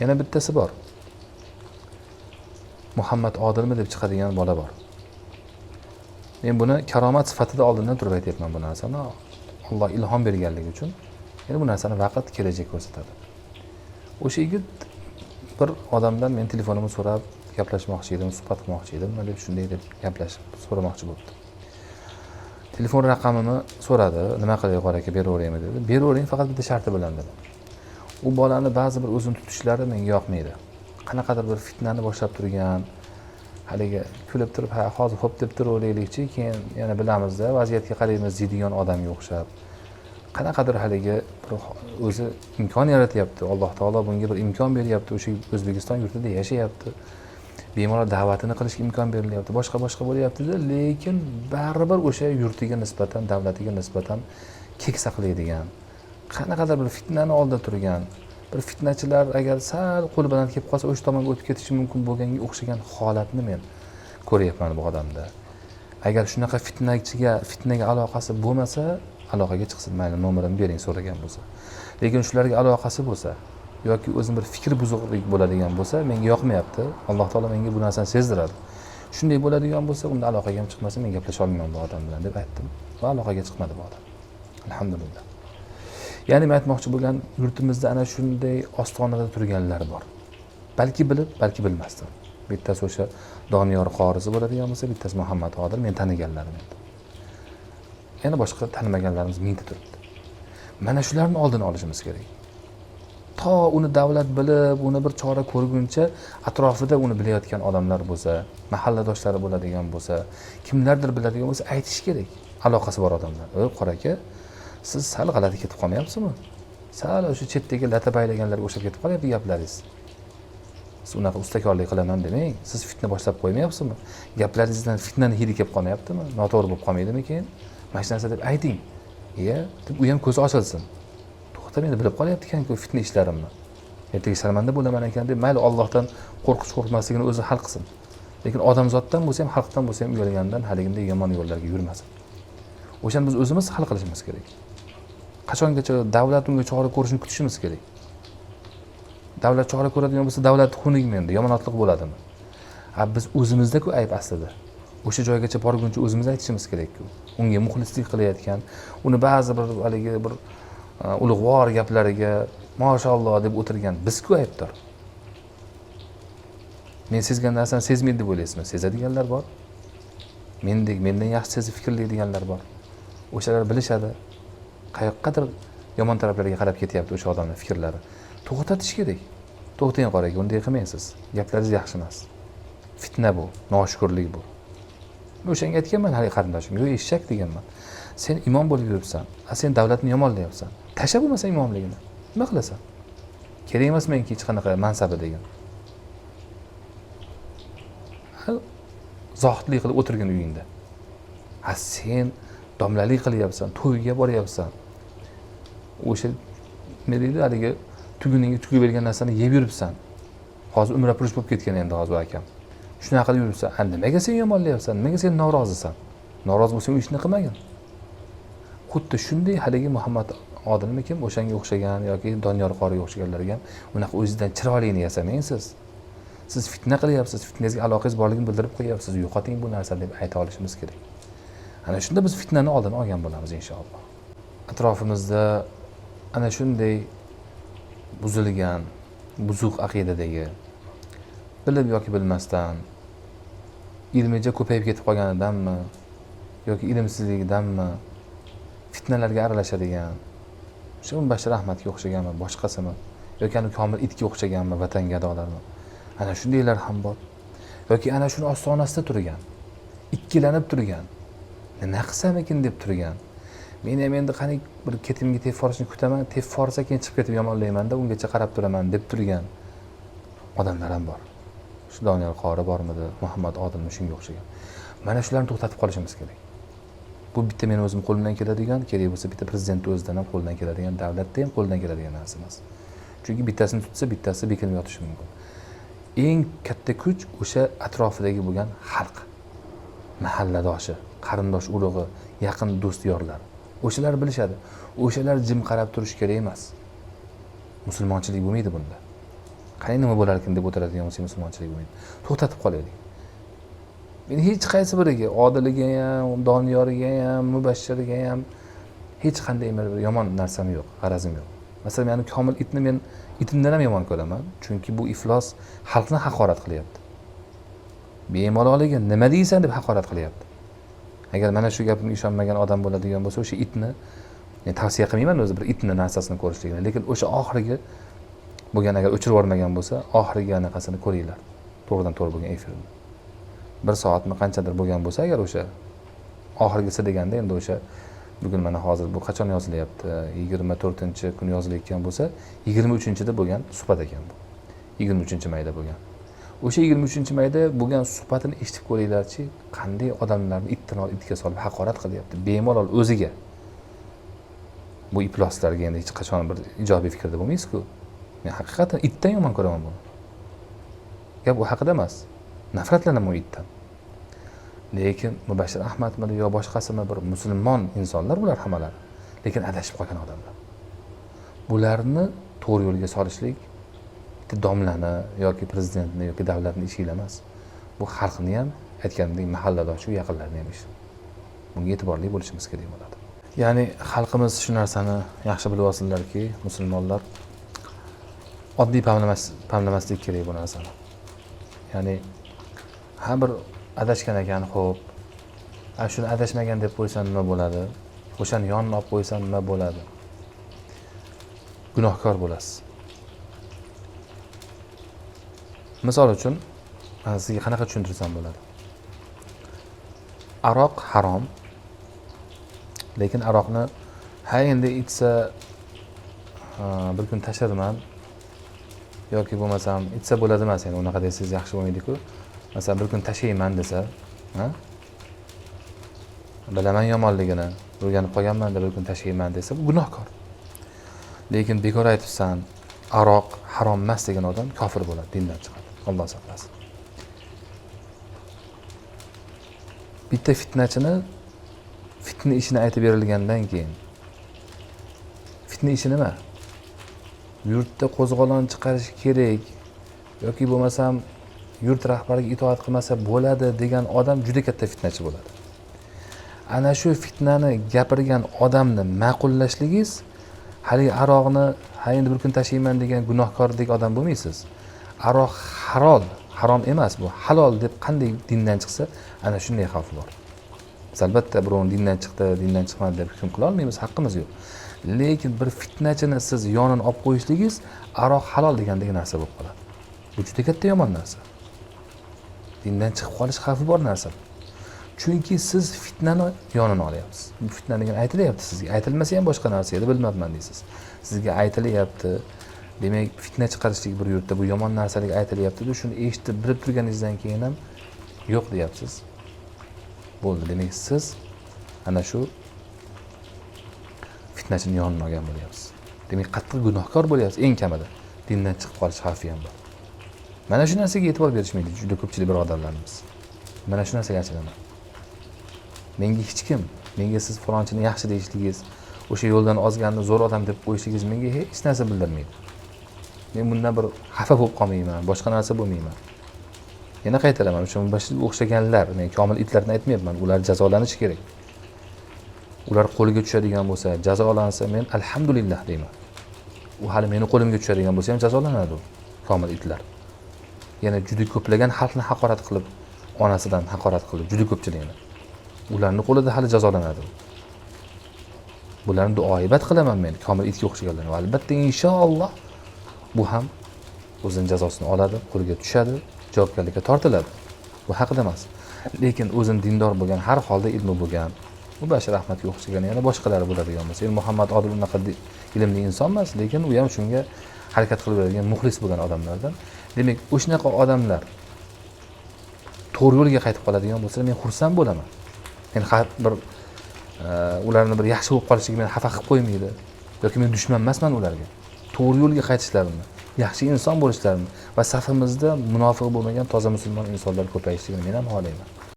Yana bittasi bor. Muhammad Odilmi deb chiqadigan bola bor. Men buni karomat sifatida oldindan turib aytyapman bu narsani. Alloh ilhom berganligi uchun. Endi bu narsani vaqt, kelajak ko'rsatadi. O'sha yigit bir odamdan men telefonimni so'rab gaplashmoqchi edim, suhbat qilmoqchi edim, nima deb shunday deb gaplashib so'ramoqchi bo'libdi. Telefon raqamini so'radi, nima qilay qora aka, beraveraymi dedi. Beravering, faqat bitta sharti bilan dedi. U bolani ba'zi bir o'zini tutishlari menga yoqmaydi. Qanaqadir bir fitnani boshlab turgan, haligi kulib turib, ha hozir xo'p deb turaveraylikchi, keyin yana bilamizda, vaziyatga qaraymiz deydigan odamga o'xshab. Qanaqadir haligi bir o'zi imkon yaratyapti. Alloh taolo bunga bir imkon beryapti, o'sha O'zbekiston yurtida yashayapti. Bemalol da'vatini qilishga imkon berilyapti, boshqa boshqa bo'lyapti-da, lekin baribir o'sha yurtiga nisbatan, davlatiga nisbatan kek saqlaydigan, qanaqadir bir fitnani oldida turgan, bir fitnachilar agar sal qo'li baland kelib qolsa, o'sha tomonga o'tib ketishi mumkin bo'lganga o'xshagan holatni men ko'ryapman bu odamda. Agar shunaqa fitnaga aloqasi bo'lmasa, aloqaga chiqsin, mayli nomerimni bering so'ragan bo'lsa. Lekin shularga aloqasi bo'lsa yoki o'zim bir fikr buzuqlik bo'ladigan bo'lsa, menga yoqmayapti. Alloh taolo menga bu narsani sezdiradi. Shunday bo'ladigan bo'lsa, unda aloqaga ham chiqmasa, men gaplasha olmayman bu odam bilan deb aytdim va aloqaga chiqmadi bu odam. Alhamdulillah. Ya'ni men aytmoqchi bo'lgan, yurtimizda ana shunday ostonada turganlar bor. Balki bilib, balki bilmasdan. Bittasi o'sha Doniyor qorisi bo'ladigan bo'lsa, bittasi Muhammad Odil, men taniganlarim endi. Yana boshqa tanimaganlarimiz mingta turibdi. Mana shularni oldini olishimiz kerak. To uni davlat bilib, uni bir chora ko'rguncha atrofida uni bilayotgan odamlar bo'lsa, mahalladoshlari bo'ladigan bo'lsa, kimlardir biladigan bo'lsa, aytish kerak. Aloqasi bor odamlar. "Ey qora aka, siz sal g'alati ketib qolmayapsizmi? Sal o'sha chetdagi lata baylaganlarga o'xshab ketib qolyapti gaplaringiz. Siz unaqa ustakorlik qilaman demang, siz fitna boshlab qo'ymayapsizmi? Gaplaringizdan fitnani hidi kelib qolmayaptimi? Noto'g'ri bo'lib qolmaydimi keyin? Mana shu narsa deb ayting." Iya, deb u ham ko'zi ochilsin. To'xta, meni bilib qolyapti ekan-ku fitna ishlarimni. Ertaga sharmanda bo'laman ekan deb, mayli Allohdan qo'rqish qo'rqmasligini o'zi hal qilsin. Lekin odamzoddan bo'lsa ham, xalqdan bo'lsa ham uyalgandan haliginday yomon yo'llarga yurmasin. O'shani biz o'zimiz hal qilishimiz kerak. Qachongacha davlat unga chora ko'rishini kutishimiz kerak. Davlat chora ko'radigan bo'lsa, davlat xunukmi endi, yomonotliq bo'ladimi? A biz o'zimizda-ku ayb aslida. O'sha joygacha borguncha o'zimiz aytishimiz kerak-ku. Unga muxlislik qilayotgan, uni ba'zi bir haligi bir ulug'vor gaplariga mashalloh deb o'tirgan biz-ku aybdor. Men sezgan narsani sezmaydi deb o'ylaysizmi? Sezadiganlar bor. Mendek, mendan yaxshi sezib fikrlaydiganlar bor. O'shalar bilishadi. Qayoqqadir yomon taraflarga qarab ketyapti o'sha odamning fikrlari. To'xtatish kerak. To'xtang qora aka, unday qilmang siz. Gaplaringiz yaxshi emas. Fitna bu, noshukurlik bu. Men o'shanga aytganman haligi qarindoshimga, "Yo'q, eshak" deganman. Sen imom bo'lib yuribsan, a sen davlatni yomonlayapsan. Tasha bo'lmasa imomligini. Nima qilasan? Kerak emas menga hech qanaqa mansabi degan. Ha, zohidlik qilib o'tirgin uyingda. Ha, sen domlalik qilyapsan, to'yga boryapsan. O'sha nima deydi, haligi tuguningga tugib bergan narsani yeb yuribsan. Hozir umra purish bo'lib ketgan endi hozir akam. Shunaqa qilib yuribsan. A nimaga sen yomonlayapsan? Nimaga sen norozisan? Norozi bo'lsang u ishni qilmagin. Xuddi shunday haligi Muhammad Odilmi kim, o'shanga o'xshagan yoki Doniyor qoriga o'xshaganlarga ham unaqa o'zidan chiroyligini yasamang siz. Siz fitna qilyapsiz, fitnangizga aloqangiz borligini bildirib qo'yapsiz. Yo'qoting bu narsani deb ayta olishimiz kerak. Ana shunda biz fitnani oldini olgan bo'lamiz inshaalloh. Atrofimizda ana shunday buzilgan, buzuq aqidadagi, bilib yoki bilmasdan, ilmicha ko'payib ketib qolganidanmi yoki ilmsizligidanmi fitnalarga aralashadigan, o'sha Bashir Ahmadga o'xshaganmi, boshqasimi yoki ana Komil itga o'xshaganmi, vatan gadolarmi, ana shundaylar ham bor. Yoki ana shuni ostonasida turgan, ikkilanib turgan, nima qilsam ekan deb turgan. Men ham endi qani bir ketimga tep borishini kutaman, tep borsa keyin chiqib ketib yomonlaymanda, ungacha qarab turaman deb turgan odamlar ham bor. Shu Doniyor qori bormidi, Muhammad Odilmi, shunga o'xshagan. Mana shularni to'xtatib qolishimiz kerak. Bu bitta meni o'zim qo'limdan keladigan, kerak bo'lsa bitta prezidentni o'zidan ham qo'lidan keladigan, davlatda ham qo'lidan keladigan narsa emas. Chunki bittasini tutsa, bittasi bekinib yotishi mumkin. Eng katta kuch o'sha atrofidagi bo'lgan xalq, mahalladoshi, qarindosh urug'i, yaqin do'st yorlar. O'shalar bilishadi. O'shalar jim qarab turish kerak emas. Musulmonchilik bo'lmaydi bunda. Qani nima bo'larkin deb o'tiradigan bo'lsak musulmonchilik bo'lmaydi. To'xtatib qolaylik. Men hech qaysi biriga, Odiliga ham, Doniyorga ham, Mubashshirga ham hech qanday bir yomon narsam yo'q, g'arazim yo'q. Masalan, meni Komil itni men itimdan ham yomon ko'raman, chunki bu iflos xalqni haqorat qilyapti. Bemalolligiga nima deysan deb haqorat qilyapti. Agar mana shu gapimga ishonmagan odam bo'ladigan bo'lsa, o'sha itni men tavsiya qilmayman o'zi bir itni narsasini ko'rishligini, lekin o'sha oxirgi bo'lgan, agar o'chirib yubormagan bo'lsa, oxirgi anaqasini ko'ringlar. To'g'ridan to'g'ri bo'lgan efirni. 1 soatmi qanchadir bo'lgan bo'lsa, agar o'sha oxirgisi deganda endi o'sha bugun mana hozir bu qachon yozilyapti? 24-kun yozilayotgan bo'lsa, 23-da bo'lgan suhbat ekan bu. 23-mayda bo'lgan. O'sha 23-mayda bo'lgan suhbatini eshitib ko'ringlarchi, qanday odamlarni itdan itga solib haqorat qilyapti, bemalol o'ziga. Bu ifloslarga endi hech qachon bir ijobiy fikrda bo'lmaysiz-ku. Men haqiqatan itdan yomon ko'raman buni. Gap u haqida emas. Nafratlanaman u itdan. Lekin Mubashshir Ahmadmi yo boshqasimi bir musulmon insonlar bular hammalari. Lekin adashib qolgan odamlar. Bularni to'g'ri yo'lga solishlik bitta domlani yoki prezidentni yoki davlatni ishi emas. Bu xalqni ham, aytganimdek, mahalladoshi yaqinlarni ham ishi. Bunga e'tiborli bo'lishimiz kerak bo'ladi. Ya'ni xalqimiz shu narsani yaxshi bilib olsinlarki, musulmonlar oddiy pamlamaslik kerak bu narsani. Ya'ni har bir adashgan ekan, xo'p, shuni adashmagan deb qo'ysan nima bo'ladi? O'shani yonini olib qo'ysan nima bo'ladi? Gunohkor bo'lasiz. Misol uchun, sizga qanaqa tushuntirsam bo'ladi? Aroq harom. Lekin aroqni ha endi ichsa bir kun tashlarman yoki bo'lmasam ichsa bo'ladi emas, endi unaqa desangiz yaxshi bo'lmaydi-ku. Masalan, bir kun tashlayman desa, ha? Bilaman yomonligini, o'rganib qolganman deb bir kun tashlayman desa, bu gunohkor. Lekin bekor aytibsan, aroq harom emas degan odam kofir bo'ladi, dindan chiqadi. Alloh saqlasin. Bitta fitnachini fitna ishini aytib berilgandan keyin, fitna ishi nima? Yurtda qo'zg'olon chiqarish kerak yoki bo'lmasam yurt rahbariga itoat qilmasa bo'ladi degan odam juda katta fitnachi bo'ladi. Ana shu fitnani gapirgan odamni ma'qullashligingiz, haligi aroqni ha endi bir kun tashlayman degan gunohkordek odam bo'lmaysiz. Aroq halol, harom emas bu, halol deb qanday dindan chiqsa, ana shunday xavf bor. Biz albatta birovni dindan chiqdi, dindan chiqmadi deb hukm qila olmaymiz, haqqimiz yo'q. Lekin bir fitnachini siz yonini olib qo'yishligingiz aroq halol degandek narsa bo'lib qoladi. Bu juda katta yomon narsa. Dindan chiqib qolish xavfi bor narsa. Chunki siz fitnani yonini olyapsiz. Bu fitna degan aytilyapti sizga. Aytilmasa ham boshqa narsa edi, bilmabman deysiz. Sizga aytilyapti. Demak, fitna chiqarishlik bir yurtda bu yomon narsalik aytilyapti. Shuni eshitib, bilib turganingizdan keyin ham yo'q deyapsiz. Bo'ldi. Demak, siz ana shu fitnachini yonini olgan bo'lyapsiz. Demak, qattiq gunohkor bo'lyapsiz eng kamida. Dindan chiqib qolish xavfi ham bor. Mana shu narsaga e'tibor berishmaydi juda ko'pchilik birodarlarimiz. Mana shu narsaga achinaman. Menga hech kim, menga siz falonchini yaxshi deyishligingiz, o'sha yo'ldan ozganni zo'r odam deb qo'yishligingiz menga hech narsa bildirmaydi. Men bundan bir xafa bo'lib qolmayman, boshqa narsa bo'lmayman. Yana qaytaraman, o'sha Mubashshirga o'xshaganlar, men komil itlarni aytmayapman, ular jazolanishi kerak. Ular qo'lga tushadigan bo'lsa, jazolansa, men alhamdulillah deyman. U hali meni qo'limga tushadigan bo'lsa ham jazolanadi u komil itlar. Yana juda ko'plagan xalqni haqorat qilib, onasidan haqorat qilib, juda ko'pchilikni. Ularni qo'lida hali jazolanadi. Bularni duoibat qilaman men, komil itga o'xshaganlarni. Va albatta inshaalloh bu ham o'zining jazosini oladi, qo'lga tushadi, javobgarlikka tortiladi. Bu haqida emas. Lekin o'zini dindor bo'lgan, har holda ilmi bo'lgan, Mubashshir Ahmadga o'xshagan yana boshqalari bo'ladigan bo'lsa, Muhammad Odil unaqa ilmli inson emas, lekin u ham shunga harakat qilib yuradigan muxlis bo'lgan odamlardan. Demak, o'shanaqa odamlar to'g'ri yo'lga qaytib qoladigan bo'lsa, men xursand bo'laman. Men bir ularni bir yaxshi bo'lib qolishiga meni xafa qilib qo'ymaydi yoki men dushman emasman ularga. To'g'ri yo'lga qaytishlarini, yaxshi inson bo'lishlarini va safimizda munofiq bo'lmagan toza musulmon insonlar ko'payishligini men ham xohlayman.